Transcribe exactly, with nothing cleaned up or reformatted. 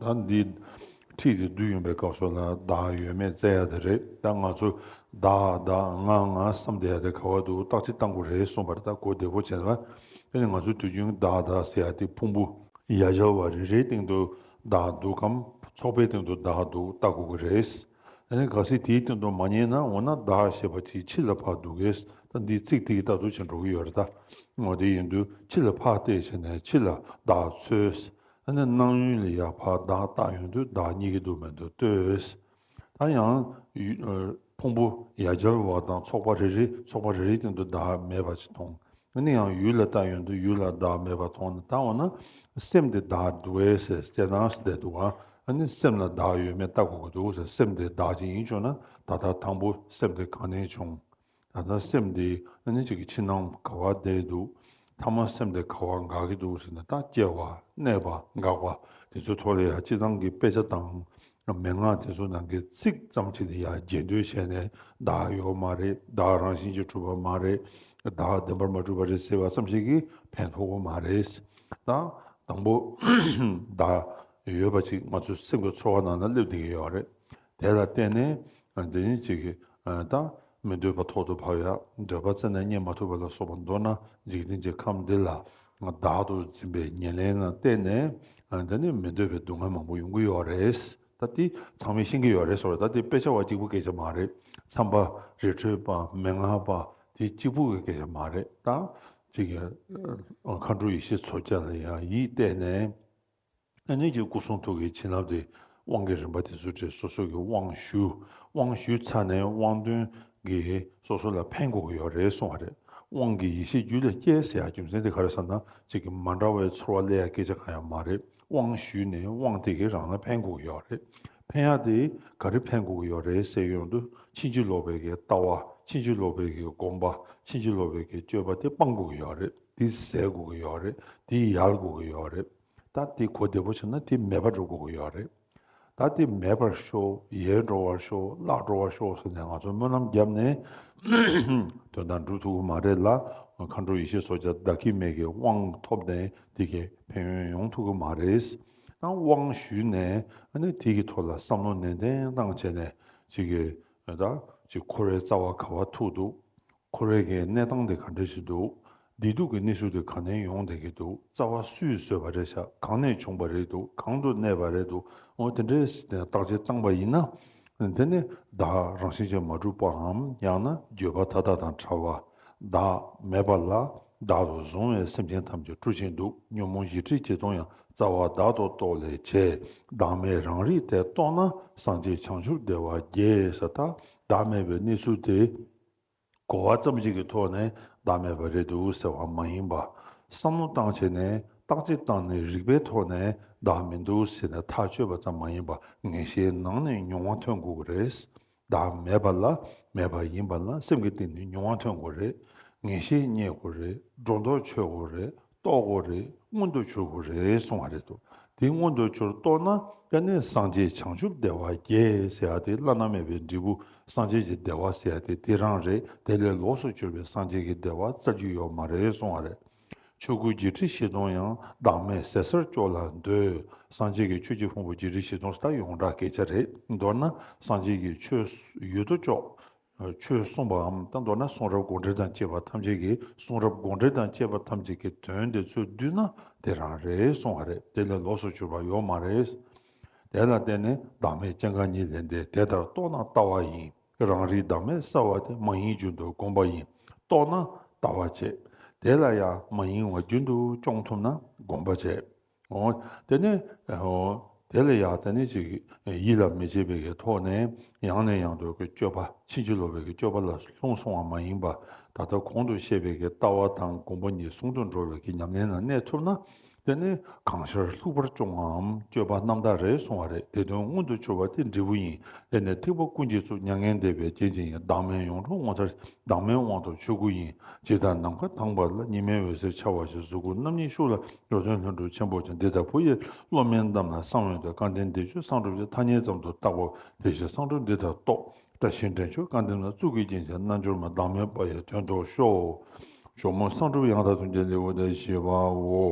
ད་འདི་ཁྲིད་དེ་བསྡུས་ཡོང་པའི་སྐབས་སུ་ལ་བདག་ཡོད་མེད་བཙལ་ཡ་དེ་རེད། ད་ང་ཚོ་བདག་བདག་ང་ང་བསམ་བསྡད་ཡ་དེ་ག་བ་འདུག་བརྟག་དཔྱད་བཏང་དགོས་རེད་གསུངས་པ་རེད། ད་གོ་བདེ་པོ་བྱས་ན། དེ་ནི་ང་ཚོ་དུས་རྒྱུན་བདག་བདག་ཟེར་ཡ་དེ་ཕུང་པོ་ཡ་གྱལ་བ་རེ་རེའི་སྟེང་དུ་བདག་འདུག་གམ། ཚོགས་པའི་སྟེང་དུ་བདག་འདུག་བལྟ་དགོས་ཀྱི་རེད། ཨ་ནི་གལ་སྲིད་དེའི་སྟེང་དུ་མ་རྙེད་ན། འོ་ན་བདག་ཞེས་པ་ཅིག་ཕྱི་ལ་ཕར་འདུག་གས། ད་འདིའི་ཚིག་དེ་ཡི་ལྟར་དུ་བྱས་འགྲོ་གི་ཡོད་རེད། ད་འོ་དེ་ཡིན་དུས་ཕྱི་ལ་ཕར་བལྟས་བྱས་ནས་ཕྱི་ལ་བདག་འཚོལ། ཨ་ནི་སྣང་ཡུལ་ལ་ཡར་ཕར་བདག་བལྟ་ཡོང་དུས་བདག་རྙེད་ཀྱི་འདུག་མི་འདུག་ལྟོས། ད་ཡང་ཡུ་ཨ་ཕུང་པོ་ཡ་གྱལ་བ་དང་ཚོགས་པ་རེ་རེ་ཚོགས་པ་རེ་རེའི་སྟེང་དུ་བདག་མེད་པ་ཞིག་མཐོང་། ཨ་ནི་ཡང་ཡུལ་ལ་བལྟ་ཡོང་དུས་ཡུལ་ལ་བདག་མེད་པ་མཐོང་ན། ད་འོ་ན་སེམས་དེ་བདག་འདུག་གས་ཟེར་སྐྱེ་སྟངས་སུ་བསྡད་འདུག་ག་ཨ་ནི་སེམས་ལ་བདག་ཡོད་མེད་བལྟ་དགོས་ཀྱི་འདུག་ཟེར། སེམས་དེ་བདག་ཅིག་ཡིན་བྱུང་ན་ད་ལྟ་དང་པོ་སེམས་དེ་གང་ནས་བྱུང་། ད་ལྟ་སེམས་དེ་ཨ་ནི་ཅིག་གི་ཕྱི་ནང་ག་བ་བསྡད་འདུག་མཐའ་མ་སེམས་དེ་ག་བ་འགག་གི་འདུག་ཟེར་ན། ད་སྐྱེ་བ་གནས་པ་འགག་པ་དེ་ཚོའི་ཐོག་ལ་ཡང་སྤྱིར་བཏང་གི་དཔེ་ཆ་དང་མན་ངག་དེ་ཚོ་ནང་གི་ཚིག་ཙམ་ཅིག་ལ་ཡང་རྗེས་ཟློས་བྱས་ནས་བདག་ཡོད་མ་རེད། བདག་རང་བཞིན་གྱིས་གྲུབ་པ་མ་རེད། བདག་བདེན་པར་མ་གྲུབ་པ་རེད་ཟེར་བ་ཙམ་ཞིག་གིས་ཕན་ཐོགས་ཀྱི་མ་རེད། ད་དང་པོ་བདག་ཡོད་པ་ཅིག་ང་ཚོའི་སེམས་ཀྱི་ཚོར་བ་ནང་ན་སླེབས་བསྡད་ཀྱི་ཡོད་རེད། དེ་ལ་བརྟེན་ནས་འདི་ནི་ཅིག་གི་ད་མི་འདོད་པ་ཐོག་ཏུ་བབས་ཡ། འདོད་པ་རྩ་ནས་རྙེད་མ་ཐུབ་པ་ལ་སོགས་པ་མདོར་ན་འཇིག་རྟེན་གྱི་ཁམས་འདི་ལ་བདག་ཏུ་འཛིན་པའི་ཉེར་ལེན་ལ་བརྟེན་ནས་འདི་ནི་མི་འདོད་པའི་སྡུག་བསྔལ་མང་པོ་ཡོང་གི་ཡོད་རེད། ད་དེ་ཚང་མས་ཤེས་ཀྱི་ཡོད་རེད་ཟེར་བ། ད་དེ་དཔེ་ཆ་བ་གཅིག་པུ་སྐད་ཆ་མ་རེད། མཚམས་པ་རི་ཁྲོད་པ་མན་ངག་པ་དེ་གཅིག་པུ་གི་སྐད་ཆ་མ་རེད། ད་ཅིག་གི་མཁའ་འགྲོ་ཡེ་ཤེས་མཚོ་རྒྱལ་ལ་ཡང་ཡིད་གཏད་ནས། ཨ་ནི་ཅིག་སྐུ་གསུང་ཐུགས་ཀྱི་བྱིན་རླབས་དེ་དབང་གི་རིམ་པ་དེ་ཚོ་བྲིས། སོ་སོ་གི་དབང་ཞུ། དབང་ཞུས་ཚར་ནས་དབང་དོན་གྱིས་སོ་སོ་ལ་ཕན་དགོས་ཀྱི་ཡོད་རེད་གསུངས་པ་རེད། དབང་གིས་ཡེ་ཤེས་རྒྱུད་ལ་སྐྱེ་ཟེར་ཡ་རྒྱུ་མཚན་དེ་ག་རེ་ཟེར་ན། ཅིག་གི་མ་འདྲ་བའི་ཚོར་བ་སླེབས་ཡ་སྐད་ཆ་གང་ཡང་མ་རེད། དབང་ཞུས་ནས་དབང་དེ་གིས་རང་ལ་ཕན་དགོས་ཀྱི་ཡོད་རེད། ཕན་ཡ་དེ་ག་རེ་ཕན་དགོས་ཀྱི་ཡོད་རེད་ཟེར་ཡོང་དུས། ཕྱིན་ཅི་ལོག་པའི་གི་ལྟ་བ། ཕྱིན་ཅི་ལོག་པའི་གི་སྒོམ་པ། ཕྱིན་ཅི་ལོག་པའི་གི་སྤྱོད་པ་དེ་སྤང་དགོས་ཀྱི་ཡོད་རེད། དེ་ཟད་དགོས་ཀྱི་ཡོད་རེད། དེ་ཡལ་དགོས་ཀྱི་ཡོད་རེད། ད་དེ་གོ་བདེ་པོ་བྱུང་ན་དེ་མེད་པར་འགྲོ་དགོས་ཀྱི་ཡོད་རེད། ད་དེ་མེད་པར་ཤོག་ཡལ་འགྲོ་བར་ཤོག་བརླག་འགྲོ་བར་ཤོག་ཟེར་ནས་ང་ཚོ་སྨོན་ལམ་བརྒྱབ་ནས་དོན་དག་འགྲུབ་ཐུབ་ཀྱི་མ་རེད་ལ། མཁའ་འགྲོ་ཡེ་ཤེས་མཚོ་རྒྱལ་བདག་གིས་མེད་ཀྱི་དབང་ཐོབ་ནས་དེ་གའི་ཕན་ཡོན་ཡོང་ཐུབ་ཀྱི་མ་རེད། ད་དབང་ཞུས་ནས་ཨ་ནི་དེ་གི་ཐོག་ལ་བསམ་བློ་ནན་ཏན་བཏང་བྱས་ནས་ཅིག་གི་ད་ཅིག་འཁོར་བའི་རྩ་བ་ག་བ་ཐུག་འདུག་འཁོར་བའི་གི་གནས་སྟངས་དེ་ག་འདྲ་ཞིག་འདུག་བདེ་སྡུག་གི་གནས་ཚུལ་དེ་ག་ནས་ཡོང་བསྡད་ཀྱི་འདུག་རྩ་བ་སུས་བཟོས་པ་རེད་ཤག་གང་ནས་བྱུང་བ་རེད་འདུག་གང་དུ་གནས་པ་རེད་འདུག་འོ་དེ་འདྲའི་བརྟག་དཔྱད་བཏང་པ་ཡིན་ན། དེ་ནི་བདག་རང་བཞིན་གྱིས་མ་གྲུབ་པའམ། ཡང་ན་བརྗོད་པ་མཐའ་དག་དང་བྲལ་བ། བདག་མེད་པ་ལ་བདག་ཏུ་བཟུང་བའི་སེམས་ཅན་ཐམས་ཅད་སྐྲོད་ཅིང་སྡུག་ཉོན་མོངས་བཞི་ཁྲི་བཞི་སྟོང་ཡང་། རྩ་བ་བདག་ཏུ་རྟོག་ལས་བྱས། བདག་མེད་རང་རིག་དེ་རྟོགས་ན། སངས་རྒྱས་བྱང་ཆུབ་བདེ་བ་རྒྱས། ཟེར། ད་བདག་མེད་པའི་གནས་ཚུལ་དེ་གོ་བ་ཙམ་ཞིག་གི་ཐོག་ནས་བདག་མེད་པ་རེད་འདུག་ཟེར་བ་མ་ཡིན་པ། བསམ་བློ་བཏང་བྱས་ནས་བརྟག་དཔྱད་བཏང་ནས་རིགས་པའི་ཐོག་ནས་བདག་མི་འདུག་ཟེར་ནས་ཐག་གཅོད་པ་ཙམ་མ་ཡིན་པ། ངེས་ཤེས་ནང་ནས་མྱོང་བ་ཐོན་དགོས་ཀྱི་རེད། བདག་མེད་པ་ལ་མེད་པ་ཡིན་པ་ལ་སེམས་ཀྱི་སྟེང་ནས་མྱོང་བ་ཐོན་དགོས་རེད། ངེས་ཤེས་རྙེད་དགོས་རེད། སྒྲོ་འདོགས་ཆོད་དགོས་རེད། རྟོགས་དགོས་རེད། མངོན་དུ་གྱུར་དགོས་རེད་གསུང་བ་རེད་འདུག་དེ་མངོན་དུ་གྱུར་རྟོགས་ན་ཀ་ནས་སངས་རྒྱས་བྱང་ཆུབ་བདེ་བ་རྒྱས་ཟེར་ཡ་དེ། བླ་ན་མེད་པའི་འབྲས་བུ་སངས་རྒྱས་ཀྱི་བདེ་བ་ཟེར་ཡ་དེ་དེ་རང་རེད། དེ་ལས་ལོགས་སུ་གྱུར་པའི་སངས་རྒྱས་ཀྱི་བདེ་བ་བཙལ་རྒྱུ་ཡོད་མ་རེད་གསུང་བ་རེད། ཆོས་སྐུ་བརྒྱད་ཁྲི་བཞི་སྟོང་ཡང་། བདག་མེད་ཟད་སར་སྐྱོ་ལ་འདོད། སངས་རྒྱས་ཀྱི་ཆོས་ཀྱི་ཕུང་པོ་བརྒྱད་ཁྲི་བཞི་སྟོང་ཟེར་ད་ཡོངས་གྲགས་སྐད་ཆ་རེད། མདོར་ན་སངས་རྒྱས་ཀྱི་ཆོས་ཡོད་དོ་ཅོག་ཆོས་གསུངས་པའམ། ད་མདོར་ན་གསུང་རབ་དགོངས་འགྲེལ་དང་བཅས་པ་ཐམས་ཅད་ཀྱི། གསུང་རབ་དགོངས་འགྲེལ་དང་བཅས་པ་ཐམས་ཅད་ཀྱི་དོན་དེ་ཚོ་བསྡུས་ན་དེ་རང་རེད་གསུང་བ་རེད། དེ་ལས་ལོགས་སུ་གྱུར་པ་ཡོད་མ་རེད། དེ་ལ་བརྟེན་ནས་བདག་མེད་སྐྱེ་འགག་གཉིས་ལས་འདས། དེ་ལྟར་རྟོགས་ན་ལྟ་བ་ཡིན། རང་རིག་བདག་མེད་གསལ་བ་དེ། མ་ཡིན་རྒྱུན་དུ་སྒོམ་པ་ཡིན། རྟོགས་ན་ལྟ་བ་བྱེད། དེ་ལ་ཡང་མ་ཡིན་པ་རྒྱུན་དུ་སྐྱོང་ཐུབ་ན་སྒོམ་པ་བྱེད། འོ། དེ་ནས་འོ། དེ་ལ་ཡང་དེ་ནས་ཅིག་ཡིད་ལ་མི་བྱེད་པའི་གི་ཐོག་ནས་ཡང་ནས་ཡང་དུ་གི་སྤྱོད་པ། ཕྱིན་ཅི་ལོག་པའི་གི་སྤྱོད་པ་ལ་ལྷུང་སོང་བ་མ་ཡིན་པ། ད་ལྟ་གོང་དུ་བཤད་པའི་གི་ལྟ་བ་དང་སྒོམ་པ་གཉིས་ཟུང་དུ་འབྲེལ་བའི་གི་ཉམས་ལེན་ལ་གནས་ཐུབ་ན། དེ་ནི་གང་ཤར་ལྷུག་པར་སྐྱོང་བའམ་སྤྱོད་པ་རྣམ་དག་རེད་གསུང་བ་རེད། དེ་དོན་མངོན་དུ་གྱུར་པ་དེ་འབྲས་བུ་ཡིན། དེ་ནི་ཐེག་པ་ཀུན་གྱི་གཙུག་མྱ་ངན་འདས་པའི་རྒྱན་ཅན་ཡིན། བདག་མེད་ཡོངས་གྲོལ་ངོ་མཚར། བདག་མེད་དབང་ཐོབ་ཆོས་སྐུ་ཡིན། ཇི་ལྟར་ནམ་མཁའ་དྭངས་པ་ལ། ཉི་མའི་འོད་ཟེར་འཆར་བ་བཞིན། གཟུགས་སྐུ་རྣམ་གཉིས་ཤུགས་ལ། འགྲོ་དོན་ལྷུན་གྲུབ་ཆེན་པོ་ཀྱང་། འདི་ལྟར་བུ་ཡི་བློ་དམན་རྣམས་ལ་གསང་འོས་ཏེ། སྐལ་ལྡན་བདེ་སྤྱོད་གསང་སྒྲུབ་ཀྱི། ཐ་སྙད་ཙམ་དུ་བཏགས་པའོ། དེ་བཞིན་གསང་སྒྲུབ་འདི་ལྟར་རྟོགས། བཀྲ་ཤིས་འདྲེན་མཆོག་སྐལ་ལྡན་ལ། གཙུག་གི་རྒྱན་ཆ་རྣལ་འབྱོར་མ། བདག་མེད་པ་ཡི་དོན་རྟོགས་ཤོག་ཇོ་མོ་གསང་སྒྲུབ་ཡང་དག་ཐུགས་རྗེ་ལེའུ་སྟེ་བཞི་པའོ།